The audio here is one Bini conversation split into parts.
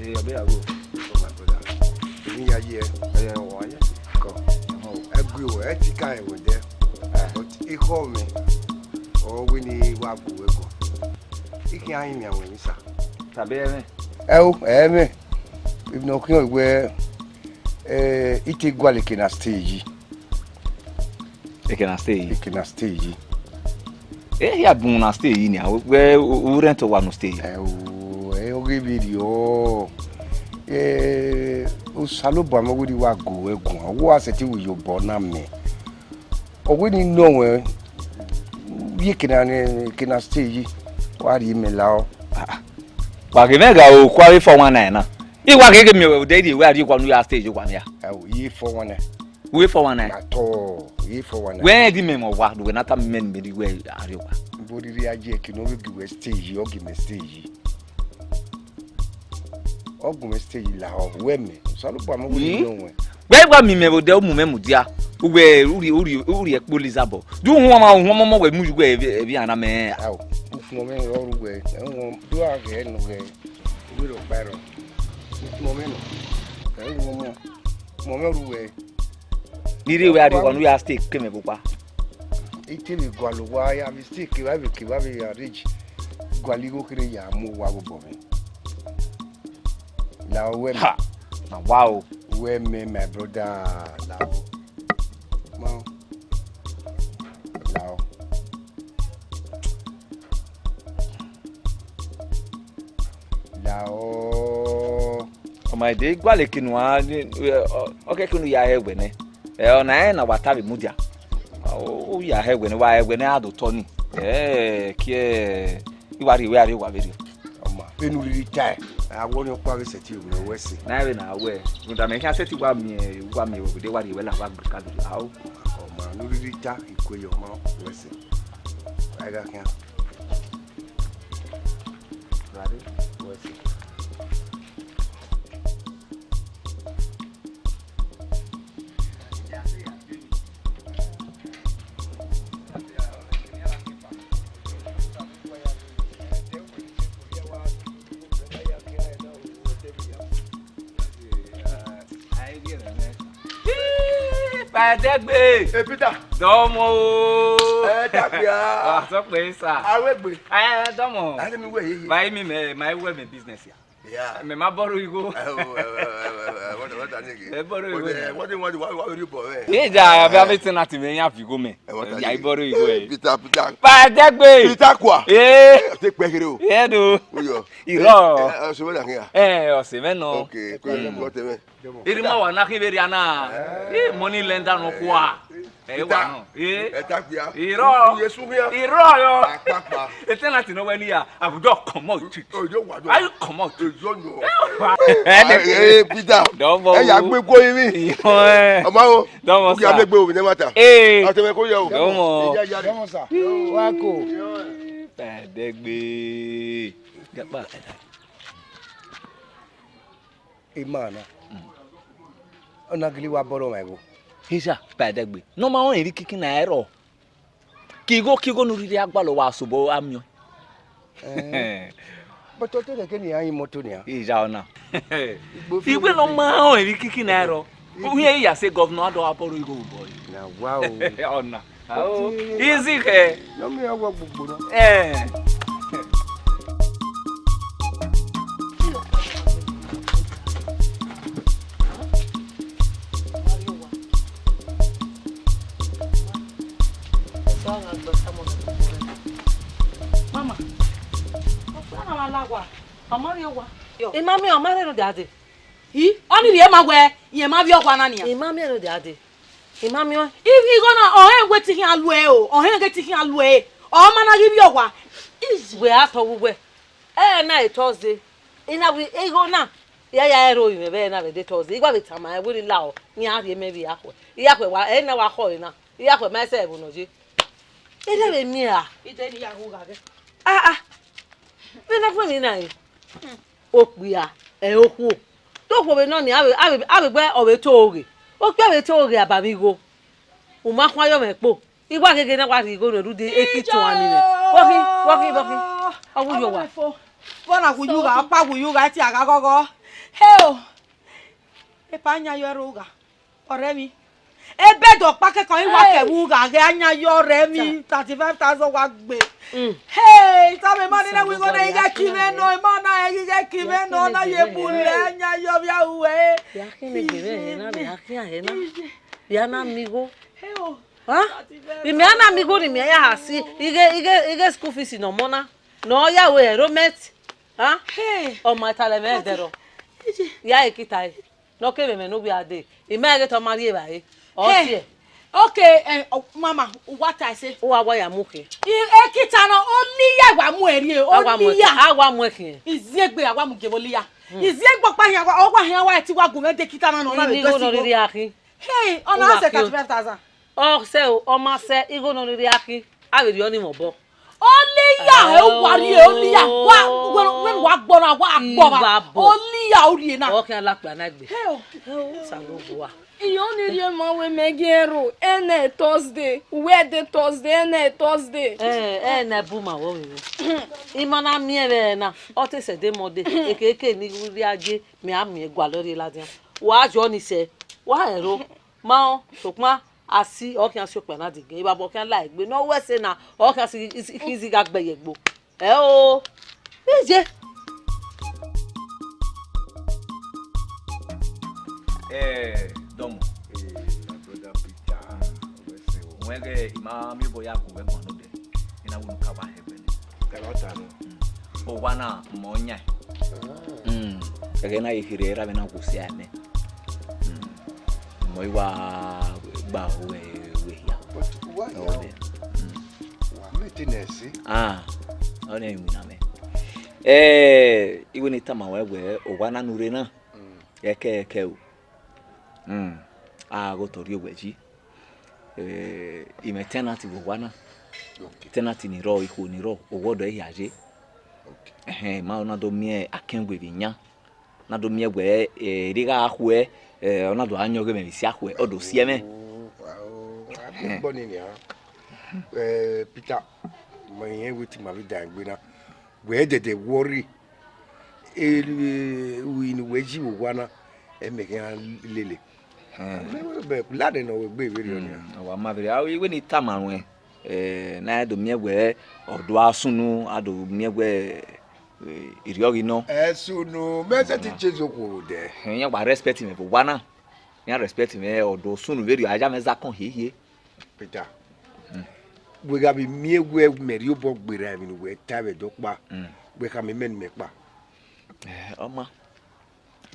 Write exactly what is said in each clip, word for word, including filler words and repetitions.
Ee, ọ bẹ ya ru. Oh, my brother. Emwi ya ye. Ẹ, ọ wa ye. Kọ. Ẹ gbe o, ẹ ti ka ẹvbo dẹ. But ikhọ mwẹ, ọ wẹ ne I wa gu ẹko. I khian rinmwian wẹ emwi sa. Tobọ ẹmwẹ. Ẹ o, ẹmwẹ. Emwi ne ọ khian wẹ, eh, I te gualọ Ekena State yi. Ekena State yi. Ekena State yi. Eh, ya bun na State yi nia, wẹ u rent owa ne State yi. Ẹ o, ẹ ọghe vberriọ. Eh, Osanobua mwẹ, ọ wẹ ne I wa gu ẹre guan, ọ wa sẹtin ru iyobọ na mẹ. Ọ wẹ ne I nọ ruẹ, vbe Ekena ne, Ekena State yi, wa rhie mẹ lao. Ah, ah. Wa ghe mwẹ gha ru okhuo avbe four one nine na. I wa gheghe miẹn wẹ odẹ rhie wẹ a rrie owa ne u ya State yi owa nia. Ẹ o, I four one nine. Wẹ four one nine? At all, I four one nine. Wẹ rẹn di mẹ mwẹ owa, do wẹ na tama mẹ ne mẹ rhie wẹ a rrie owa. Vbe orhirhi a ye ẹki ne ọ vbe gie wẹ State yi, ọ gie mẹ State yi. Ọ gu mwẹ State yi lahọ, wẹ mẹ, Osanobua mwẹ, wẹ ne I nọ ruẹ. Wẹ wa miẹn mẹ vbe odẹ, u mu mwẹ mudia. Uwẹ urhi, urhi, urhi ẹkpo Elizabeth. Do uhunmwu, uhunmwu ọmọ wẹ mu ye uwẹ evbi, evbi ana mẹ. Ao, ukpọn mwẹ ọ ru wẹ, ẹ wọn, do a ghẹ nọ ghẹ, uwẹ rọ kpa rọ. Ukpọn mwẹ nọ, ẹ wọn mọ, ukpọn mwẹ ọ ru wẹ. Ne I rhie wẹ a rrie owa ne u ya State ke mẹ vbe okpa. I te vbe gualọ owa ya vbe State kevbe avbe kevbe avbe arrange. Gualọ igho kherhe ya mu owa vbe obọ mwẹ. Lao wẹ mẹ. Ha! Na wa o. Wẹ mẹ, my brother, lao. Ma. Lao. Lao. Ọ ma de gualọ eke ne uwa, ọ, ọ kẹke ne u ya hẹ wẹ nẹ. Ẹ, ọna rẹn ne a wa ta vbe mudia. U ya hẹ wẹ nẹ, wa hẹ wẹ nẹ, a do tọ nii. Ẹ, kiẹ, I wa rhie wẹ a rrie owa vberriọ. Ọ ma, vbene u rhirhi tae, a wẹ ọnii ọkpa vbe sẹtin ru wẹ sẹ. Na vbe na wẹ, rhunmwuda mẹ khian sẹtin wa miẹn, wa miẹn wẹ, de wa rhie wẹ la, wa gbe ka do la o. Ọ ma, ne u rhirhi ta, I kue yọ, ọ ma wẹ sẹ. Wa gha khian. Wa rhie wẹ sẹ. Ii, Pàdẹ́gbè. Hey, Peter. Dọ́mọ o. Ẹ dàgbà. Wà á sọ pé sà. Awegbe. Ẹ dọ́mọ. Láti mi wẹ̀ yìí. Báyìí mi mẹ́, máa wẹ̀ mi business ya. Yeah. Mẹ ma borrow igho. Ẹ o, ẹ, ẹ, ẹ, ẹ, what, what are you? Ẹ borrow igho. But, eh, what do you want? Why, why will you borrow? Ẹ jà, àbí, eh, àbí tí na ti mẹ yàn fi igho mẹ. Ẹ, what are you? Yà í borrow igho ẹ. Peter, Peter. Pàdẹ́gbè. Peter Kwa. Ee. Ẹ, take pay kere o. Ẹ do. Ó yọ. Irọ́. Ẹ, ẹ, ọ̀sẹ̀ mẹ́ta kìí yà. Ẹ, ọ̀sẹ̀ mẹ́ta. Okay, kò yẹ kó tẹ̀ mẹ́. Iri ma wa na khin vbe rria na. Eh. Eh, money lender nọ khua. Eh, wa nọ. Eh. Ẹ ta kpia. Irọ́. Iye su khian. Irọ́ yọ. Akpakpa. Eternity nọ wẹ ni ya. Abudo come out. Ojo wa do. Ayi come out. Ojo no. Eh, Peter. Dọ́mọ o. Ẹ yà gbé kó yín mi. Irọ́ ẹ. Ọmọ o. Dọ́mọ sà. Kí a lè gbé omi ní mata. Eh. Àtẹ̀wé kó yẹ o. Dọ́mọ. Ìyá ìyá rẹ̀. Dọ́mọ sà. Wa ko. Pàdẹ́gbè. Gẹ́pà. Ima na. Mm. Ọ na gele wa bọrọ ọmwa igho. Hisa, Pàdẹ́gbè. Ne ọ ma rẹn emwi kiki na ẹrọ. Ke igho, ke igho ne u rhirhi a gualọ wa sobọ a miẹn. Eh. But ọ te khẹke ne iran yin imọto nian. Hisa ọna. Igbo fi Igwe ne ọ ma rẹn emwi kiki na ẹrọ. Uhiẹn ya sẹ gọvnọ a do a bọrọ igho vbe obọ ẹre. Na wa o. Ọna. Ao, easy kẹ. Nọ miẹn ọghe ọgbugbo na. Eh. Mama, ọ fẹ na ma la wa, ọ ma rrie owa. Imami, ọ ma rre ne dade. I, ọnii rhie ma wẹ, irẹn ma vbe ọgua na nian. Imami, rre ne dade. Imami, ọ. I, igho na, ọ hẹn wẹ te I khian lu ẹre o, ọ hẹn ghe te I khian lu ẹre. Ọ ma na ghi vbe ọgua. Wẹ a tọ vbe uwẹ. Ẹ na e Thursday. I na wẹ igho na. Ya ya ẹre ovbi mwẹ vbe na vbe de Thursday. I wa vbe tama ẹre wẹ ne I la ọ, iran rhie mẹ vbe iyakhuẹ. Iyakhuẹ wa, ẹ na wa khọ ẹre na. Iyakhuẹ ma sẹ ẹvbo nọ ye. Ẹ de vbe miẹn ra? I de ni ya ghu gha ghe. Ah, ah. Vbe na fun emwi na re? Okpia, ẹ okhuo. Te okhuo vbe nọ ni, avbe, avbe, avbe gbe ọ vbe to oghe. Okpia vbe to oghe abamwi igho. U ma khuan yọ mwẹ kpo. I wa gheghe na wa rhie igho ruẹ rhunmwuda eki tuan ni mwẹ. Vbọkhi, vbọkhi, vbọkhi. Ọ wu yo wa. Vbọ na wu yu gha, ọkpa wu yu gha, ẹtin a gha ghọghọ. Heo, epa yan yọ ẹre ugha, ọrẹ emwi. Ebe do ọkpa kẹkan, I wa kẹ vbe ugha ghẹ a yan yọ ọrẹ emwi, thirty five thousand wa gbe. Hey, tama emọ ni na wi gho na, I ghẹ ki mwẹ nọ, emọ na, I ghẹ ki mwẹ nọ, na ye mu lẹ, a yan yọ vbe a ru ẹre. Vbe a khian egbe mwẹ ẹre na, vbe a khian ẹre na. Vbe a na miẹn igho. Heo. Vbe imẹ a na miẹn igho ne imẹ ya ha si, ighe, ighe, ighe school fees ne ọmọ na, ne ọ ya ru enrollment. Hey. Ọ ma talẹ mwẹ ẹdẹrọ. Ya e kita ẹre. Ne ọ kevbe mwẹ ne u vbe a dee, I ma ghe te ọ ma rri evbare. Ọ Hey. tie. Okay, eh, oh, mama, u wa ta ẹse. U wa wa ya mu khian. I, e kita na, oliya wa mu ẹre, A wa mu ẹre, oliya. A wa mu ẹre khian. Iziegbe a wa mu gie vbe oliya. Iziegbe ọkpa hian, ọ wa hian wa ẹti wa gu mwẹ de kita na nọ na Ini vbe igho nọ desi rhirhi a khin. Hey, ọ na U wa sẹ khian. thirty-five thousand. Ọ sẹ o, ọ ma sẹ igho nọ rhirhi a khin. A vbe rhie ọnii mwẹ obọ. Oliya, ẹ wa rhie oliya. Wa, wẹ, wẹ wa gbọ na, wa gbọ va. Iwa bọ. Oliya u rhie na. Ọ khian la okpia na egbe. Heo. Heo, Osanobua. Iyọn ni rhie ma wẹ mẹ gie ro, ẹnẹ Thursday, wẹ de Thursday, ẹnẹ Thursday. Ẹ, ẹ na bu ma wẹ vbe. I ma na miẹn vbe na, ọ te sẹ de Monday, ekeke ni rhie aye, mẹ a miẹn gualọ rhie ladian. Wa jọ ni sẹ, wa ẹro, ma ọ, sokpan, a si, ọ khian si okpia na dege, evba bọ khian la egbe, ne ọ wẹ ẹse na, ọ khian si, si, si, si gha gbe ye egbo. Ẹ o, iye. Eh, Dọmọ. Eh, my brother Peter, wẹ ẹse o. Wẹ ghe, I ma miẹn obọ ya gu wẹ guan nodẹ. I na wẹ unu ka wa hẹ ẹgbẹlẹ. Kẹlẹ ọ ta nọ. Owa na, mọ yan. Ah. Mm. Ẹghẹ na ye kherhe, erha mwẹ na wo si a nẹ. Mm. Mọ i wa gba owẹ wẹ hia. But why Ọ ya? Nẹ. Mm. Wa mẹ te nẹ ẹse. Ah, ọ nẹ iwinna mwẹ. Eh, I wẹ ne I tama ruẹ wẹ, owa na ne u rre na, Mm. ẹkẹ ẹkẹ o. Mm. A ghe otọ rhie owẹ yi. Eh, I mwẹ tenant vbe owa na. Okay. Tenant ni rrọọ, ikhuo ni rrọọ, owa ọdọ hia ye. Okay. Ẹhẹn, I ma na do miẹn akẹnwẹ vbe iyan. Na do miẹn wẹ, eh, erriọ gha khuẹ, eh, ọ na do gha yan ọghe mwẹ vbe isi akhuẹ, ọ do si ẹmwẹ. Oh, wow. Ẹgbọn nii nian. Eh, Peter, ma irẹn wẹ te ima vbe dan egbe na. Wẹ dẹdẹ worry. Eh, wi ne uwẹ yi vbe owa na, ẹ mẹ khian lele. Hmm. Mẹ wẹ bẹ, ladian ne ọ wẹ egbe vberriọ nian. Hmm, ọ wa ma vberriọ. A, I wẹ ne I tama ruẹn. Eh, na do miẹn wẹ, ọ do a sunu, a do miẹn wẹ, eh, irhiọghe nọ. Ẹ sunu, mẹ sẹtin change okhuo vbe odẹ. Iran wa respect mwẹ vbe owa na. Iran respect mwẹ, ọ do sunu vberriọ, a ya mwẹ zakọn hiehie. Peter, wẹ gha vbe miẹn wẹ mẹ rhie obọ gberra emwi ne uwẹ ta vbe ẹdẹ ọkpa, wẹ khama imẹ ne imẹ kpa. Eh, ọ ma,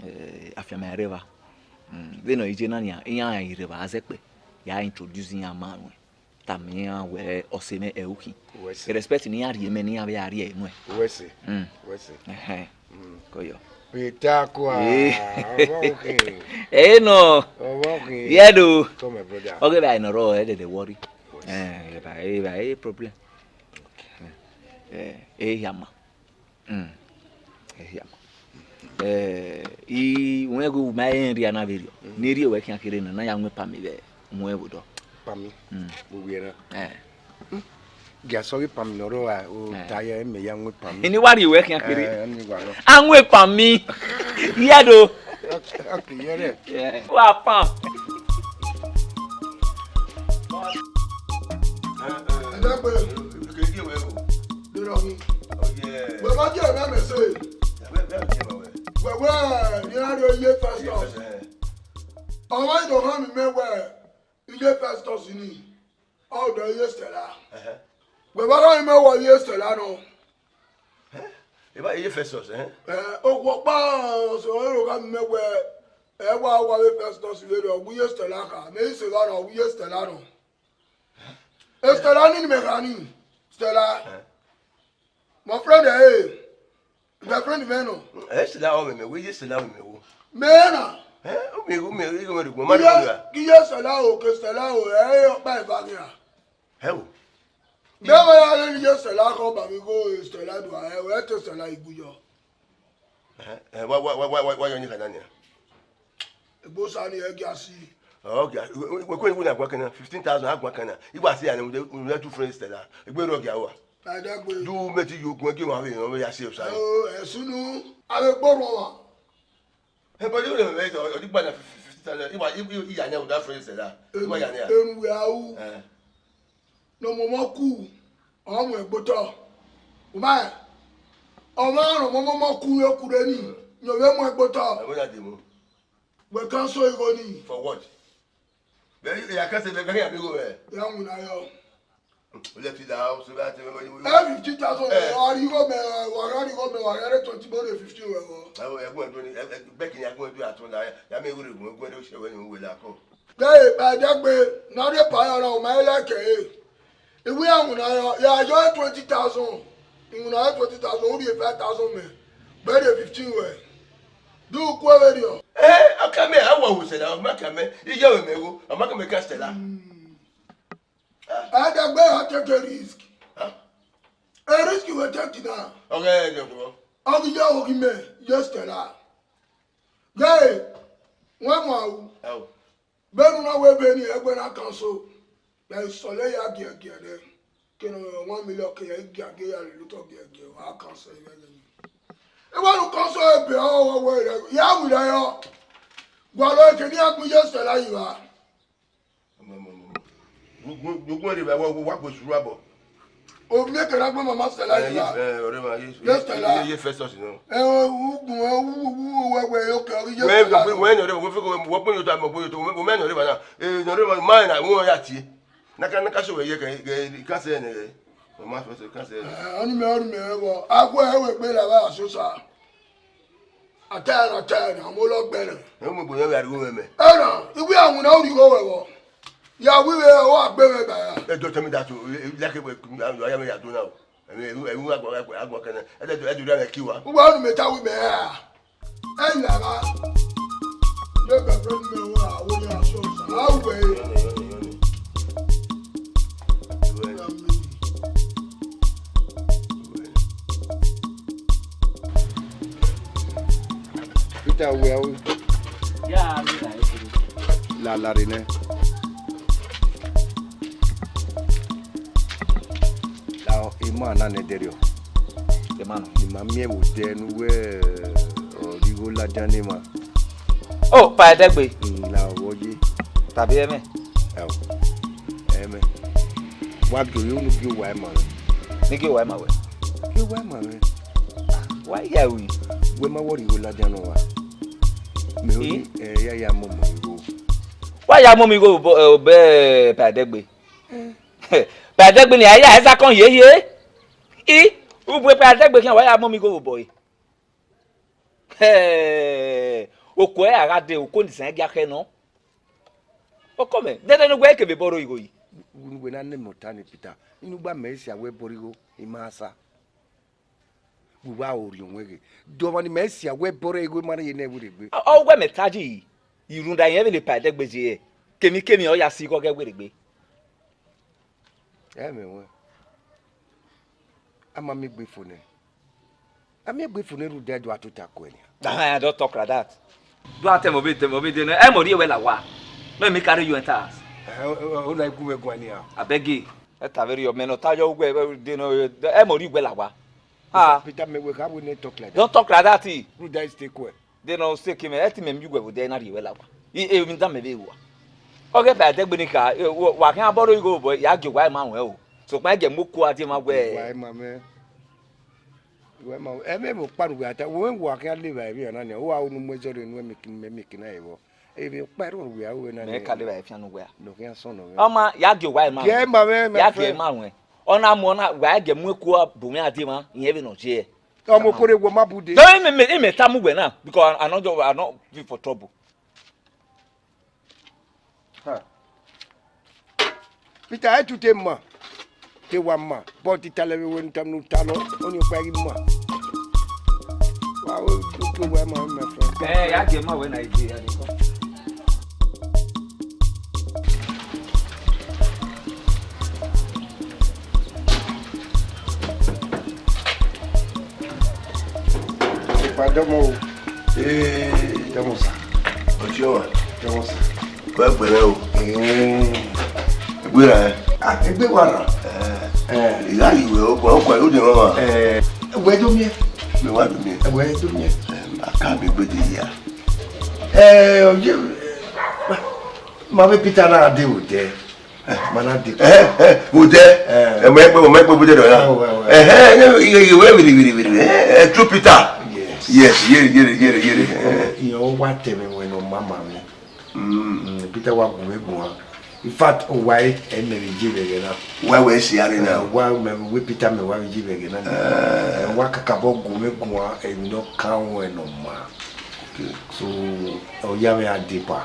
eh, afianma rre evba. Mm, vbene ọ i je na nian, iran rre evba zẹkpẹ, ya introduce iran ma ruẹn. Tama iran wẹ ọse mwẹ ẹre u khin. Uwẹ sẹ. Respect ne iran rhie mẹ ne iran vbe a rhie ẹre nuẹn. Uwẹ sẹ. Mm. Uwẹ sẹ. Ẹhẹn. Mm. Koyọ. Peter Akua, Eh. ọmọ òkè. Ẹ nọ. Ọmọ òkè. Yẹ do. Come, my brother. Ọ ghe ba nọ rọ, ẹ dẹdẹ worry. Uwẹ sẹ. Eh, ba, eh, ba, eh, problem. Eh, eh, ya ma. Mm. Eh, ya ma. Eh, I wẹn ghe u ma rẹn rria na vberriọ. Mm. Ne I rhie wẹ khian kherhe na, na ya wọn pami vbe wọn vbe odọ. Pami? Mm. Vbe owiẹ na? Eh. Mm. Gia sọ ghe pami ne ọ rrọọ ra, o Eh. ta ya, mẹ ya wọn pami. Ini wa rhie wẹ khian kherhe. Eh, ni wa nọ. A wọn pami. Iya do. Okay, okay, yeah, yeah. Yeah. Wa pam. Ẹ dẹ́gbẹ́. Kèké wẹ̀ o. Lọ́rọ̀ mi. Ọyẹ. Bàbá jẹ́ ẹ̀rọ mi ṣe. Ẹ̀rọ mi ṣe bàbá. Bàbá ni a rẹ iye Festus. Ọmọ ìdọ̀gán mi mẹ́wẹ̀ iye Festus ni. Ọ̀dọ̀ iye Stella. Ẹ̀hẹ́. Bàbá náà mi mẹ́wẹ̀ iye Stella nọ. Ẹ bá iye Festus, ẹ? Ẹ, okhuo ọkpa ọsẹ ọrẹ ro gha mi mẹ́wẹ̀ ẹ wa wa vbe Festus vbe rọ, wẹ iye Stella kha. Mẹ i se gha nọ, wẹ iye Stella nọ. E Stella ni mẹ gha ni. Stella. Eh. My friend, eh. My friend, man, no. Eh, Stella, oh, me, me, we just Stella, we, me, wo. Me na. Eh, oh, me, oh, me, oh, me, oh, me, Iye, iye Stella o, ke Stella o, eh, eh, ọkpa eva gha. Eh, oh. Bẹ́ẹ̀ wọ́n yà lẹ́nu iye Stella kọ́ bàbí kó Stella dùn, eh, wẹ́ẹ́ tẹ Stella ìgbìyọ. Eh, eh, wá, wá, wá, wá, wá, wá, yọ ní kàdá ni. Egbo sa ni ẹ gíasì. Ọ gíasì. Wẹ kwe wuna gua kana fifteen thousand a gua kana. Igba si ane wẹ tu friend Stella. Egbe ro gíasì wa. Padà gbé. Du meti yo gun ge wa ve no ya se osa. O, ẹsunu. Ave gboro wa. Ẹ, but you know, eh, ọ, ọ, you buy na fifty thousand. Iwa, i, i, i ya nya without friends, eh, that. Iwa ya nya. Emu ya u. Eh. Ne ọmọmọ ku, ọ mu ẹgbotọ. U ma, ọmọ ne ọmọmọ ku ye kure ni, ne ọ vbe mu ẹgbotọ. Ẹ, wẹ na demu. Wẹ cancel igho ni. For what? Bẹ ya cancel, bẹ, bẹ ya mi igho rẹ. Ya mu na yọ. Let it out, so that, eh, eh, fifty thousand, eh, ọ rhie igho mẹ, ọ rhie igho mẹ, ọ rhie twenty more than fifty wẹ vọ. Ẹ, ẹgbọn ẹdun ni, ẹ, ẹ, bẹkini ẹgbọn ẹdun atọn na, ya mẹ igho rẹ gun, ẹgbọn ẹdun ṣe wẹ ni wẹ la kọ. Ghe, Pàdégbé, ne ọ rhie pa yọ na, ọ ma like e. Iwinna ẹwunna yọ, ya yọ twenty thousand. Ẹwunna yọ twenty thousand, u rhie five thousand mẹ. Bẹdẹ fifteen wẹ. Do u ku ẹvbe rriọ? Eh, ọ ka mẹ, a wa wu Stella, ọ ma ka mẹ, iye ọvbe mẹ gho, ọ ma ka mẹ ka Stella. Hmm. Pàdégbé, I take a risk. Huh? A risk we take na. Okay, no, no. Ọ ghi ya oghi mẹ, ye Stella. Ghe, wẹ mu aro. Oh. Vbene u na wẹ ebe ni ẹgbẹ na kan so, ya sọlẹ ya giẹgiẹ nẹ, kene ọ mwẹ one million ke ya giagie ya lele otọ giẹgiẹ, wa kan so ivẹ nẹ. Iwẹ ne u kan so ebe ọ wẹ rẹ, ya wu rẹ yọ. Gualọ eke ne iran gbẹn iye Stella yi vba. Gu gu gu rre vbe wa gbe suru abọ. Ovbi ekẹ na gbe mama Stella yi vba. Eh, ọre ma ye. Ye Stella. Ye Festus nọ. Eh, ugun, eh, u, u, u, wẹ, wẹ, yo kẹ, ye Stella. Wẹ, wẹ, wẹ, nọ rre, wẹ, wẹ, wẹ, wẹ, nọ rre, wẹ, wẹ, wẹ, nọ rre, wẹ, na, eh, nọ rre, ma, ma, na, wẹ, ya tie. Na ka, na ka so wẹ ye kẹ, kẹ, ka sẹ nẹ, eh. Wẹ ma Festus, ka sẹ nẹ. Eh, ọni mẹ, ọni mẹ, wọ, agbẹ, wẹ, gbe la, vba, so sa. Atẹrẹ, atẹrẹ, ọmọ olọgbẹrẹ. Ẹ mu egbe yẹn vbe ariwo mwẹ mẹ. Ẹna, iwinna ẹwunna u rhie igho wẹ vbọ. Ya wu vbe ọ gbe mwẹ ba ra. Ẹ do tell me that o, like wẹ ya mẹ ya do na o. Ẹmwẹ ẹmwẹ agbọn agbọn kẹnẹ. Ẹ do ẹ do ra mẹ ki wa. Uwa nu mẹ ta wi mẹ ra. Ẹ yi la gha. Ye girlfriend mẹ wa wo ya so sa. A wẹ. Peter, wẹ aro. Ya, mi na ese. La, la rre nẹ. La, ima na nẹ dẹrriọ. Ima na. I ma miẹn vbe odẹ ne uwẹ, ọ, rhie igho ladian ne ima. O, Pàdégbé. Mm, la, ọ ye. Tàbí ẹmẹ? Ẹ o. Ẹmẹ. Wa gie unu gie owa ima rẹ. Ne gie owa ima wẹ? Gie owa ima rẹ. Wa ya ru. Wẹ ma wọ rhie igho ladian ne uwa. Mẹ ori, ẹ, ya ya mọ mọ igho. Wa ya mọ mọ igho obọ, ẹ, obẹ Pàdégbé. Pàdégbé ni a ya ẹzakọn hiehie. I, ubu Pàdégbé khian wa ya mọ mọ igho obọ e. Hẹ, oko ẹre a gha dee, oko ne isan gia khẹ nọ. Ọkọ mẹ, dẹdẹ ne uwẹ kevbe bọrọ igho yi. Unu wẹ na nẹ mẹ ọta ni Peter, inu gba mẹ sia wẹ bọrọ igho, I ma sa. Wẹ wa orhiọn wẹ ghe. De ọmwa ni mẹ sia wẹ bọrọ igho ma rhie nẹ werriegbe. Ọ wẹ mẹ taji, I rhunmwuda irẹn vbene Pàdégbé ye, kemikemi ọ ya si igho ọghe werriegbe. Ẹ mẹ wẹ. A ma miẹn egbe fo nẹ. A miẹn egbe fo nẹ rhunmwuda ẹdẹ a tota kuẹ nian. Ah, don't talk like that. Do a tẹmwẹ obọ, tẹmwẹ obọ de nẹ. Ẹ mọ rhie wẹ la owa. Let me carry you enter house. Ẹ, o, o, o na gu mwẹ guan nian. Abeg. Ẹ ta vberriọ, mẹ ne ọ ta yọ uwẹ, ẹ, de nẹ, ẹ mọ rhie wẹ la owa. Ah. Peter, mẹ wẹ kha wẹ nẹ talk like that. Don't talk like that. Rhunmwuda I stay kuẹ. De nọ se ke mẹ, ẹ ti mẹ miẹn uwẹ vbe odẹ na rhie wẹ la owa. I, emwi dan mẹ vbe ru a. Ọghe Pàdégbé ni kha, eh, wa, wa khian bọrọ igho obọ, ya gie owa ima ruẹ o. Sokpan ẹ gie mu ku a die ma wẹ. Owa ima mwẹ. Owa ima, ẹ mẹ vbe ọkpa ne uwẹ a ta, wẹ wa khian le evbare vbe ọna nia, u wa unu mu ẹzọ rre enu ẹmiki, mẹ miki na evbọ. Emwi ọkpa ẹrọ ne uwẹ a ru wẹ na nia. Mẹ ka le evbare fian ne uwẹ a. Ne ọ khian sọn nọ mwẹ. Ọma, ya gie owa ima. Gie ima mwẹ, my friend. Ya gie ima ruẹ. Ọ na mu, ọ na, wa gie mu ku a bu mwẹ a die ma, irẹn vbe nọ je. Ọmọ okore wẹ ma bu de. No, imẹ, imẹ, imẹ ta mu wẹ na, because I, I no just, I no fit for trouble. Ha. Peter, I too te ma, te wa ma, but italẹ vbe wẹ ne u ta nọ, ọni ọkpa ghi ma. Wa we do ke wẹ ma, my friend. Eh, ya gie ma wẹ na ide, ya dey come. Ipa dọmọ o. Ee, dọmọ sa. Ọtiọnwa. Dọmọ sa. Wẹ gbẹrẹ o. Ee. Egbe ra ẹ? Ah, egbe wa na. Ẹ, ẹ, I gha yi wẹ o, ọkọ ẹ, o de mwa ma. Ẹ, wẹ do miẹn. Mẹ wa do miẹn. Ẹ, wẹ do miẹn. Ẹ, a ka miẹn egbe de ya. Eh, oye, ma vbe Peter na de vbe odẹ. Eh, ma na de. Eh, eh, vbe odẹ. Eh. Eh, ma ekpe, ma ekpe vbe odẹ dọ ya. Ah, well, well. Eh, eh, eh, eh, wẹ viri, viri, viri. Eh, eh, true Peter. Yes. Yes, yere, yere, yere, yere. Eh. Iran wa tẹ mwẹ wẹ ne ọ ma ma mwẹ. Mm. Mm, Peter wa gu mwẹ guan. In fact, owa ẹre, ẹ mẹ vbe ye vbe ẹghẹ na. Wa wẹ si aro na. Eh, wa mẹ vbe Peter mẹ wa vbe ye vbe ẹghẹ na. Eh. Eh, wa kakabọ gu mwẹ guan, emwi ne ọ kan ruẹn ne ọ ma. Okay. So, ọ ya mwẹ a deba.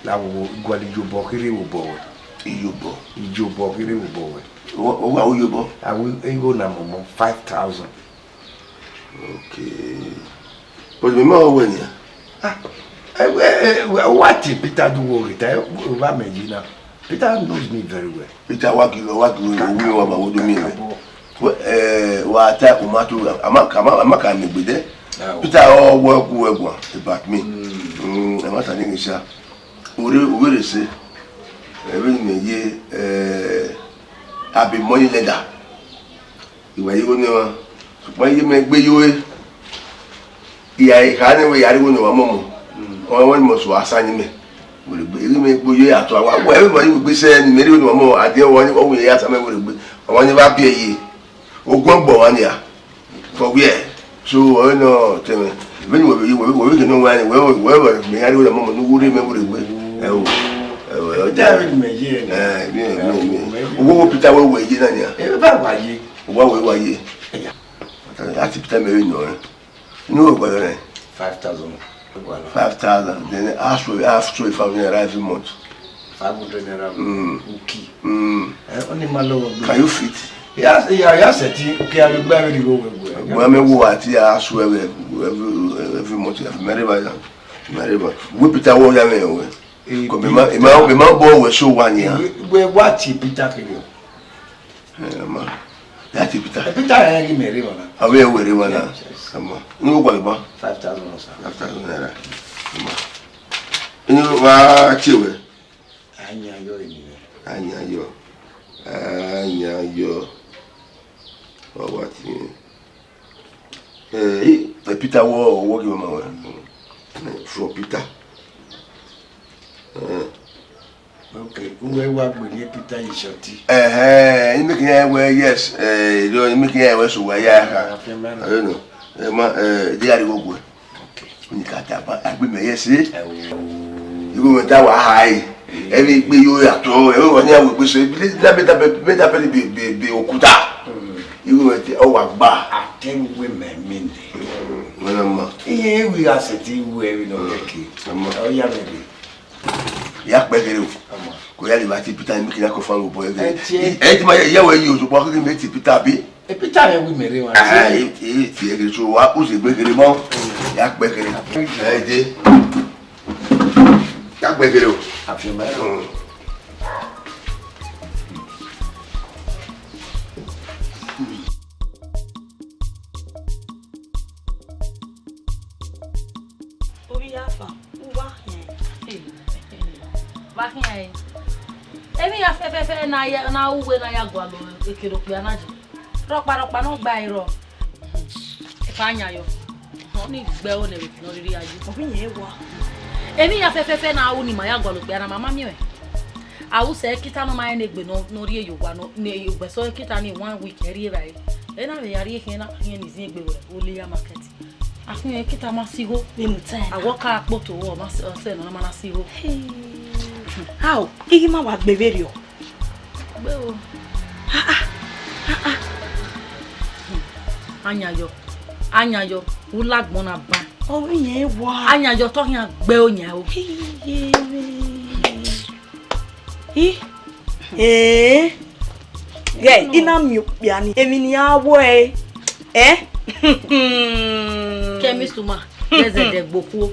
La wo, igualọ iyobọ kherhe vbe obọ wẹ. Iyobọ. Iyobọ kherhe vbe obọ wẹ. Ọ, ọ wa ru iyobọ? A ru igho na mọmọ, five thousand. Okay. But me ma wẹ nia. Ah, eh, eh, eh, wa tie Peter do wo rita, eh, wa mẹ yi na. Peter knows me very well. Peter wa gilo, wa gilo, owi wa ma wo do mi rẹ. Abo. Wẹ, eh, wa ta o ma to, a ma ka, a ma, a ma ka mi gbede. Ah, o. Peter ọ wẹ ku wẹ guan about me. Mm. Mm, ẹ ma ta ni ghi sha. Ore, ore se. Ẹ vbe ni ye, eh, abi money lender. I wa ye igho ne emwa, sokpan iye mẹ gbe yo ẹre. I ya kha nẹ wẹ ya rre igho ne emwa mọmọ. Mm. Ọ wẹ ne must wa sa ni mẹ. Wẹ gbe, iye mẹ gbe yo ẹre ato, a wa wẹ, wẹ ma ye wẹ gbe sẹ ne imẹ rre igho ne emwa mọmọ, a diẹ wa ni, ọ wẹ ya sa mẹ wẹ gbe. Ọ wa ni wa biẹ ye. Ogun gbọ wa nia. For where? So, ọ nọ tẹmwẹ. Vbene wẹ vbe, wẹ vbe, wẹ vbe ghe ne ọ wa ni, wẹ, wẹ, wẹ, mẹ ya rre igho ne emwa mọmọ, ne u rre mẹ wẹ gbe. Ẹ o, ẹ o, ẹ o. David mẹ ye. Ẹ, mẹ, mẹ, mẹ. Owó wo Peter wẹ wẹ ye na nia. Ẹ, bá wa ye. Wa wẹ wa ye. Ẹya. A ti Peter mẹ vbe nọ rẹ. Inu wo gbalọ rẹ? Five thousand. Gbalọ. Five thousand. Then a so, a so five hundred naira every month. Five hundred naira. Mm. Uki. Mm. Eh, oni ma lọ gbe. Can you fit? Ya, ya, ya sẹtin, uki a gbe gba vbe righo wẹ gbe. Gbe mẹ wo ati a so every, every, every month, every Merry Month. Merry Month. Wẹ Peter wo ya mẹ wẹ. Eh, ko me ma, me ma, me ma bọ wẹ so wa nia. Wẹ, wẹ wa ti Peter kiri o. Eh, ma. Ya ti Peter. Eh, Peter ya ghi mẹ rre emwa na. Avbe wẹ rre emwa na. Yes, yes. Ama. Ni wo gba ba? Five thousand, sir. Five thousand naira. Ama. Ni wa tie wẹ. Ayan yọ eni rẹ. Ayan yọ. Ayan yọ. Ọ wa tie. Eh, eh, Peter wọ, wọ ghi ma wẹ. From Peter. Eh. Okay, uwẹ wa gbe ne Peter yi shorty. Ẹhẹn, I make him wẹ yes, eh, I make him wẹ so wa ya ha. I don't know. Eh, ma, eh, they are go. Okay. Ni ka ta ba, agbe me yes, eh. Igho wẹ ta wa ha e. Ẹvbe gbe yo ya to, ẹvbe wa ni awe gbe so, la me ta be, me ta be be, be, be okuta. Igho wẹ te, ọ wa gba. Atẹn wẹ mẹ mi nẹ. Wẹ na ma. Iye wi a sẹtin wẹ wi nọ kẹkẹ. Ama. Ọ ya mẹ de. Ya kpẹ kere o. Ama. Ko ya le ba ti Peter mi kina ko fan obọ ẹgẹ. Ẹ tiẹ. Ẹ ti ma ya wẹ yi o, sokpan kiri me ti Peter bi. E Peter yẹn wi mẹ rre wan. Ah, e ti, e ti ẹgẹ so wa u se gbe kere mọ. Ya kpẹ kere. Ẹ de. Ya kpẹ kere o. Afiẹn ma. Mm. Ovbi Yafa, uwa khian. Hey, wa khian ẹre. Emwi hia fẹfẹfẹ ne a ya, ne a ru uwe ne a ya gualọ ekerha okpia na je. Rhọkpa rhọkpa ne ọ gba ẹre rrọọ. Efa yan yọ. Ọ ni gbe ẹro ne ẹvbo ne ọ rhirhi ya ye. Ovbi yan wa. Emwi hia fẹfẹfẹ ne a ru ne ima ya gualọ okpia na, ma ma miẹn ọẹn. A ru sẹ kita ne ọ ma rẹn ne egbe ne ọ, ne ọ rhie ye owa, ne, ne ugbẹsọ kita ni one week ẹ rhie evbare. Ẹ na vbe ya rhie khian na, khian ni zin egbe wẹ, ole ya market. Akhin kita ma si igho. Vbene time. Awọ ka kpoto, ọ ma sẹ, ọ sẹ nọ, ọ ma na si igho. Hey. How? Ighi ma wa gbe vberriọ. Gbe o. Ah, ah. Ah, ah. Ayan yọ. Ayan yọ. U la agbọn na ban. Ọ vbe yẹn wa. Ayan yọ, tọ khian gbe oyan o. Hey, yeah, yeah. I? Eh? Ghẹ, I na miẹn okpia ni, emwi ne iran wọ ẹre. Eh? Kẹmi suma, ẹzẹdẹ gbokhuo.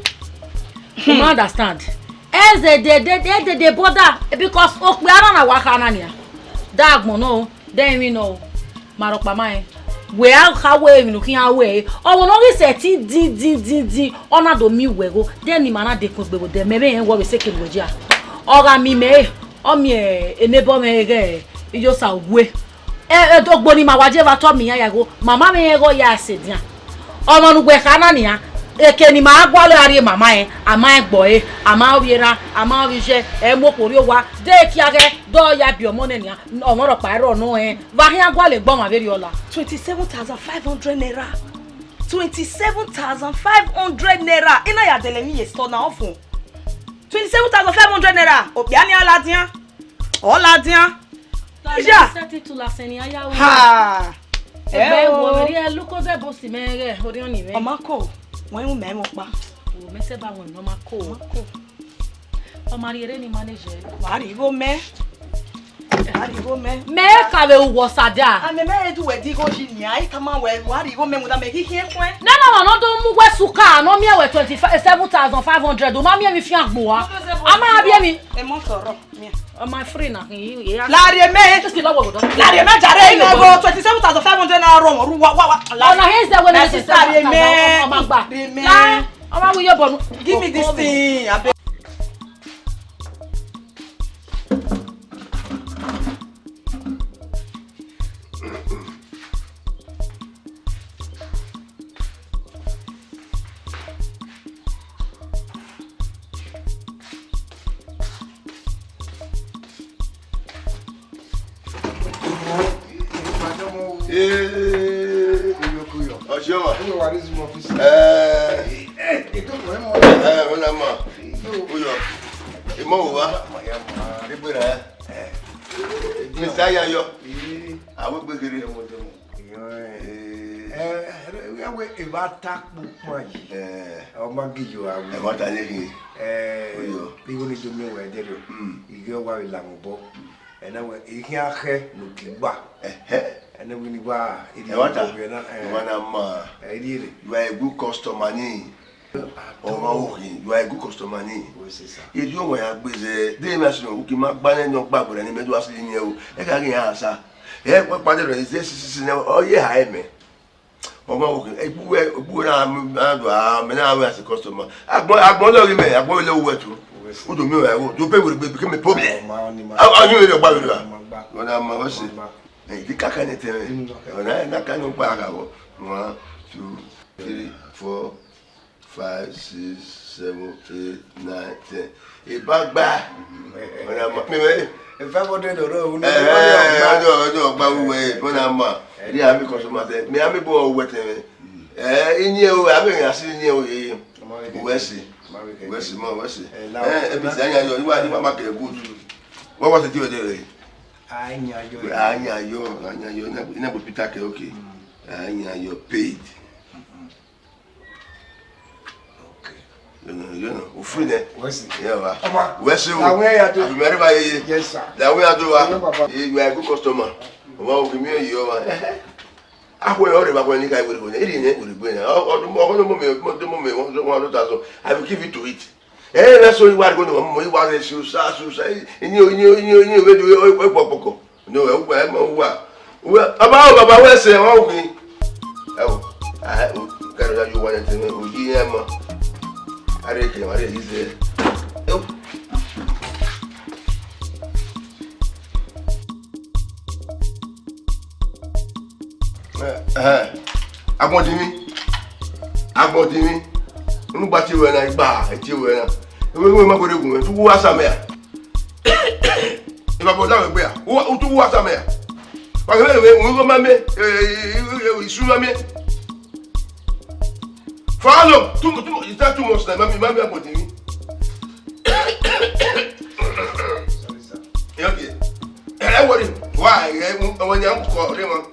U ma understand. Ẹzẹdẹ, de, de, de, de bother, because okpia na na wa kha na nia. Da agbọn nọ o, da emwi nọ o. Ma rhọkpa ma rẹn. Wẹ a kha wẹ emwi ne u khian wẹ ẹre. Ọmọ ne ọ ghi sẹtin din, din, din, din, ọ na do miẹn uwẹ igho. Dẹ ne ima na dekun egbe vbe odẹ, mẹ vbe rẹn wẹ ọ vbe sẹ eke ne uwẹ jia. Ọ gha miẹn imẹ re, ọ miẹn enebọ mwẹ ghẹ Iyosa Owe. Ẹ, ẹ, ogbo ne ima wa je vbe otọ miẹn iran ya igho, ma ma mwẹ rẹn igho ya sẹ edian. Ọmọ ne uwẹ kha na nian, Eke ne ima gualọ a rrie mama ẹn, a ma rẹn gbe ọre, a ma ovbi erha, a ma ovbi iye, ẹ mu okhuo rrie owa, de kia ghẹ, de ọ ya biẹ ọmọ nẹ nian, ọmọ rhọkpa i rrọọ nọ rẹn, vbe a khian gualọ egbe ọmwa vberriọ la? Twenty-seven thousand five hundred naira. Twenty-seven thousand five hundred naira. I na ya dẹlẹ emwi ye store na ọfọn. Twenty-seven thousand five hundred naira. Okpia ni a ladian. Ọ ladian. Ija. Settle to la sẹn ni a ya ru. Ha. Egbe ẹ wo, o. Vbe rhie lukoze bosi mẹ ghẹ, orhiọn ni mwẹ. Ọ ma ko, wẹ ru mẹ mwẹ ọkpa. O, mẹ sẹ ba wẹ ne ọ ma ko. Ọ ma ko. Ọ ma rhie ere ni manage ẹre. Wa rhie igho mẹ. Wa rhie igho mẹ. Mẹ ka vbe ru wọ sada. A mẹ mẹ edu wẹ di igho yi nia, I tama wẹ, wa rhie igho mẹ, muda mẹ ghi khian khuẹn. Nene ọmwa ne ọ do mu uwẹ suka, ne ọ miẹn wẹ twenty-seven thousand five hundred, u ma miẹn emwi fian gbe ua. A ma biẹ emwi. Ẹ mọ sọrọ. Ọ ma free na, he, he has. La rhie mẹ. Just love what we don. La rhie mẹ jare, ẹ nẹ gho twenty-seven thousand five hundred naira rọ ru wa, wa, wa. Ọna he zẹ wẹ na sister, rhie mẹ. Ọ ma gba. Rhie mẹ. La, ọ ma wi yo bọnu. Give me this thing, abeg. Ee, ọjọ wa. Ẹẹ, ẹẹ, ọ na ma. Uyọ, imọ wo wa? Mr. Ayayọ, awegbeghere. Ee. Ẹ, ẹ, wẹ evba ta kpokpan yi. Ẹ. Ọ ma ghi yo aro. Ẹ ma ta ye ghi. Ẹ, Uyọ. Igho ni do miẹn wẹ ẹdẹrriọ. Mm. Ighe ọ wa vbe la mwẹ obọ. Ẹ na wẹ, I khian khẹ ne okigba. Ẹhẹ. Ẹ na wẹ ne I wa, I rhie. Ẹ wa ta. Ẹ na, ẹ. I wa na ma. Ẹ, I rhie. You are a good customer ni. Ọmwa okhin, you are a good customer ni. Wẹ sẹ sa. Erriọ ọmwa ya gbe zẹ, de emwi asi nọ, uki ma gba nẹ, ne ọ gba gberra ne mẹ do asi ni o. Ẹ ka ghi ya sa. Ẹ kpakpa de rẹ, is there sisi nẹ, ọ ye ha ẹmẹ. Ọmwa okhin, egbu wẹ, egbu wẹ na, na do a, mẹ na wẹ as a customer. Agbọn, agbọn lọ ghi mẹ, agbọn lọ wẹ tu. Wẹ sẹ. U do miẹn wẹ, u do pay wẹ, become a problem. Ọ ma, ọ ni ma. A, a, you really gba wẹ do a. Ọ ma gba. Ọ na ma, wẹ sẹ. Ọ ma gba. Ẹ, di kaka ne tẹ mẹ. Mm, okay. Ọ na, na ka ne ọ gba gha wọ. One, two, three, four, five, six, seven, eight, nine, ten. Ibagba. Ọna ma, mi wẹ. Five hundred ọrọ, unu. Eh, ọjọ, ọjọ, ọgba wẹ, ọna ma. Ri ami customer tẹ, mi ami bo wẹ tẹ. Eh, ini o, ami ya si ini o ye. Wẹ si. Wẹ si, ma, wẹ si. Eh, ebi si anya yo, iwa, iwa ma kẹ good. What was the deal there? Anya yo. Anya yo, anya yo. Ina, ina bo Peter ke, okay. Anya yo paid. Okay. You know, you know, we free there. Wẹ si. Yeah, wa. Ọma. Wẹ si o. Lawẹ ya do. Abi mẹrẹ ba ye ye. Yes, sir. Lawẹ ya do wa. Yes, papa. You are a good customer. Ọma, o gi mi ye wa. Akhwẹ ọrẹ ba wẹ ni ka wẹ wẹ. Eri ne wẹ wẹ na. O, o, o, o, mo me, mo, mo me, one hundred thousand. I will give it to it. Eh, that's why you are going to mo, you are the susa, susa. Ini, ini, ini, ini, we do, we, we, we, we, we. No, ẹ wẹ, ẹ ma wẹ. Wẹ, baba o, baba, wẹ sẹ, wẹ wẹ. Ẹ wo, a, o, kẹrẹ ya yo wa yẹn tẹmẹ, o yi yẹn ma. A rẹ kẹ, a rẹ yi zẹ. Ẹ wo. Ẹ, ẹ, agbọn di mi. Agbọn di mi. Unu gba tie wẹ na, igba, e tie wẹ na. Ewe, ewe ma gbere gun, tu wu asa mẹ a. Eva bọ da wẹ gbe a. U, u tu wu asa mẹ a. Wa ghe, ghe, u ma mẹ, e, e, e, e, isu ma mẹ. For how long? Two, two, is that two months now? Mami, mami, agbọn di mi. Sorry, sir. Okay. Ẹ wọrẹ, wa, ẹ, ẹ, ẹ, wẹ ni a mọ kọ, ọrẹ wọn.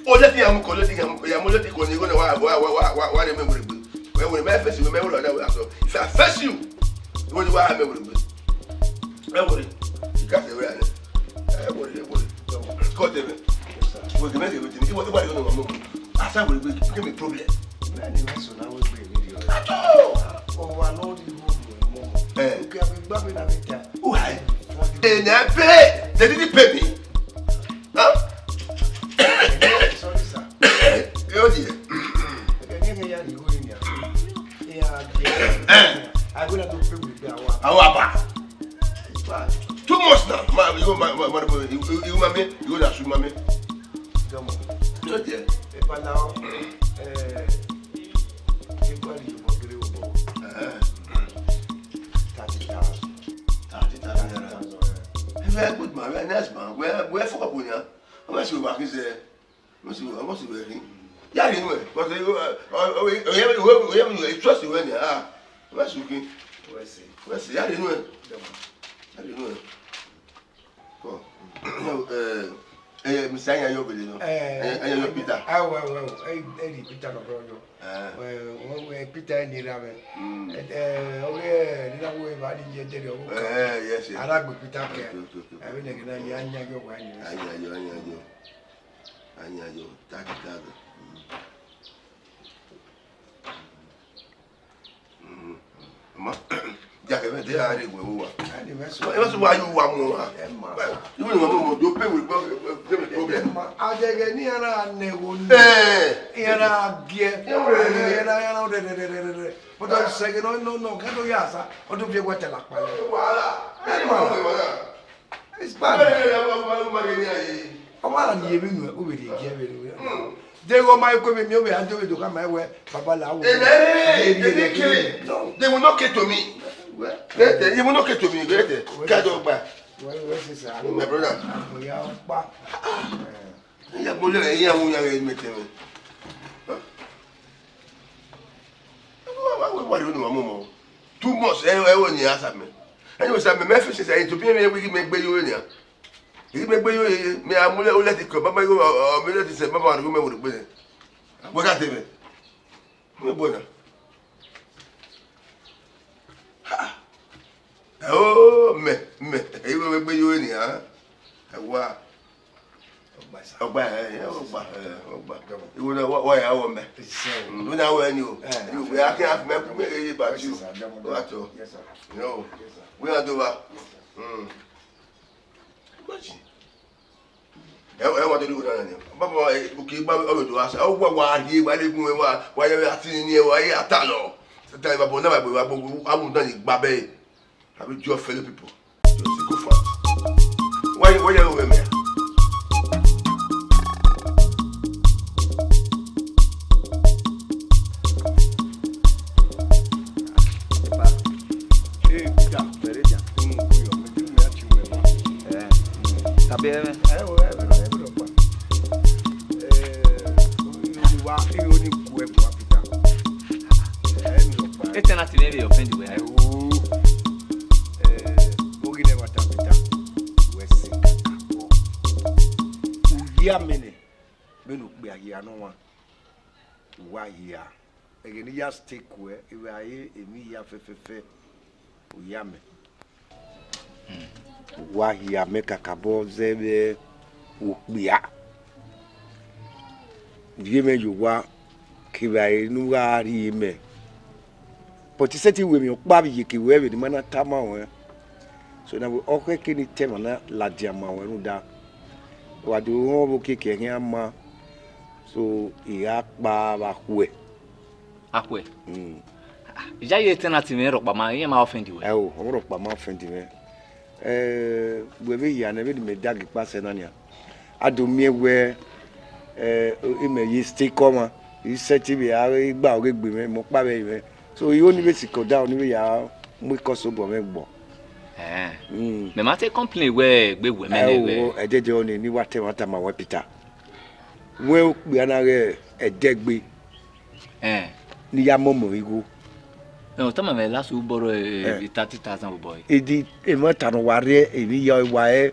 O lẹ ti ya mọ kọ, lẹ ti ya mọ kọ, ya mọ lẹ ti kọ ni, igho na wa, wa, wa, wa, wa, wa rẹ mẹ wẹrẹ gbe. Wẹ wẹrẹ, mẹ fẹsi, mẹ wẹrẹ ọdẹ wẹ asọ. If I face you, igho ni wa mẹ wẹrẹ gbe. Ẹ wọrẹ, ika se wẹrẹ anẹ. Ẹ wọrẹ, ẹ wọrẹ. Kọ tẹ mẹ. Wẹ gẹmẹ gẹmẹ tẹ mẹ, iwa, iwa yọ nọ mọ. Asa wẹrẹ gbe, give me problem. Mẹ ni mẹ sọ na wẹ gbe video. Ato! Ọ wa nọ di wo mọ. Ẹ. Oke, a be gba me na me ta. Why? They never pay. They didn't pay me. Huh? Sorry, sir. Oh dear. Okay, yeah, yeah, yeah, you go in here. Yeah, yeah. I go to pay with the hour. Our apa. Two months now. Ma, you, ma, ma, ma, you, you, you, mami, you go to shoot, mami. Come on. Oh dear. If I now, eh, you Why you go get it? Eh. Thirty thousand. Thirty thousand naira. Thirty thousand, eh. Very good man, very nice man. Where, where for Abuja? How much you work is there? How much you, how much you working? Yeah, you know, but you, uh, uh, uh, uh, uh, uh, uh, trust you when you are. How much you working? Where's it? Where's it? Yeah, you know. Yeah, you know. Kọ. Eh, eh, Mister Ayanyo vbe nọ. Eh, Ayanyo Peter. Ah, well, well, eh, eh, Peter nọ, bro, yo. Eh. Well, well, well, Peter ni ra vbe. Mm. Eh, eh, okay, ni ra wo ba ni je de ro. Eh, yes, yes. Ara gbe Peter ke. Okay, okay, okay. Ẹ vbe nẹ ghe ne Ayanyo wa ni. Ayanyo, Ayanyo. Ayanyo, thirty thousand. Mm. Mm. Ma, ya ke me de a re we wa. Ẹ ma sọ wa yo wa mu wa. Ẹ ma. Iwe ni wa mu do pe we gbo, gbo, gbo. Ẹ ma. A de ghe ni ara ne wo ni. Eh. Ara gie. Ara, ara, re, re, re, re, re. But I say, no, no, no, ka do ya sa. O do fi we te la pa. Wala. Ẹ ma. Wala. It's bad. Ọ ma la ni emwi nuẹn, u vbe rhie gie vbe ru. Deghẹ ọ ma ku emwi miẹn, u vbe a do vbe do khama ẹwẹ, baba la wo. They will not get to me. Well, they, they, they will not get to me. They, they, God, oh, bye. Well, well, sister, my brother. Mo ya pa. Iya mo le, iya mo ya ge me tẹmẹ. Wa, wa, wa, wa, wa, wa, wa, wa, wa. Too much, ẹ, ẹ, wẹ ni a sa mẹ. Ẹ ni wẹ sa mẹ, mẹ fi sẹsẹ, ẹyin to bi mẹ wẹ ghi mẹ gbe yo nia. Ghi mẹ gbe yo ye, mẹ a mu lẹ, o lẹ ti kọ, baba yo, ọ, ọ, mẹ lẹ ti sẹ, baba ru mẹ wo gbe nẹ. Wẹ ka te mẹ. Mẹ bo na. Ha. Ẹ o, mẹ, mẹ, ẹ i wẹ gbe yo nia. Ẹ wa. Ọgba, ẹ, ẹ, ọgba, ẹ, ọgba. Iwo na, wa, wa ya wọ mẹ. Mm, wẹ na wẹ ni o. Eh. Iwo, wẹ a kẹ a mẹ, mẹ, ẹ, ẹ, ba ti o. Yes, sir. Wa tọ. Yes, sir. No. Yes, sir. Wẹ a do wa. Mm. Imagine. Ẹ, ẹ wa do ni wẹ na ni. Baba, ẹ, oke ba, ọ do wa sa. Ọ wa, wa ye, wa le gun, wa, wa ye, a ti ni, wa ye, a ta lọ. Ta, baba, na, baba, wa, wa, wa, wa, na ni gba bẹ. I will do your fellow people. Just go for it. Why, why you over there? Hey, Peter, where is your, mm, where your, where your, where your, eh, mm, tabi, eh, eh, where, where, where, where, where, eh, wa, eh, only go, eh, Peter. Eh, mi lọ pa. Eternity never offend you, eh? Eh, o. Eh, oghi nẹ ẹmwata Peter, wẹ sẹ kakabọ. U hia mẹ nẹ, vbene okpia hia nọ wan, u wa hia. Ẹghẹ ne I ya stay kuẹ, I wa re emwi hia fẹfẹfẹ, u hia mẹ. U wa hia mẹ kakabọ zẹ vbe okpia. Viẹ mwẹ ye owa kevbe a re ne u gha rhie mẹ. But I sẹtin wẹ emwi ọkpa vbe iyeke ruẹ vbe ne ima na tama ruẹ. So na wẹ ọ khẹke ne I ta ẹmwẹ na ladian ma ruẹ rhunmwuda wa do rẹn ọvbokiekie khian ma. So I gha kpa vbe akhuẹ. Akhuẹ. Mm. Iyayi etẹn na ti mwẹ rhọkpa ma, iran ma offend wẹ? Ẹo, ọ rhọkpa ma offend mwẹ. Eh, wẹ vbe hia nẹ, vbene mẹ da ghe kpa sẹ na nian. A do miẹn wẹ, eh, imẹ ye stay kọ ọmwa, I sẹtin vbe a gba ọghe egbe mwẹ, mẹ ọkpa vbe ẹre mwẹ. So, I ho ni vbe sikẹ ọda, ni vbe ya mu ikọ sobọ mwẹ gbọ. Eh. Mm. Mẹ ma te complain wẹ egbe wẹ mẹ nẹ wẹ. Ẹdẹdẹ ọnii, ne I wa ta ẹmwata ma ruẹ Peter. Wẹ okpia na ghẹ ẹdẹgbe. Eh. Ne I ya mọmọ igho. Eh, ọ tama mwẹ last week borrow, eh, eh, thirty thousand boy. Edi emwata ne ọ wa rre emwi ya wa ẹ,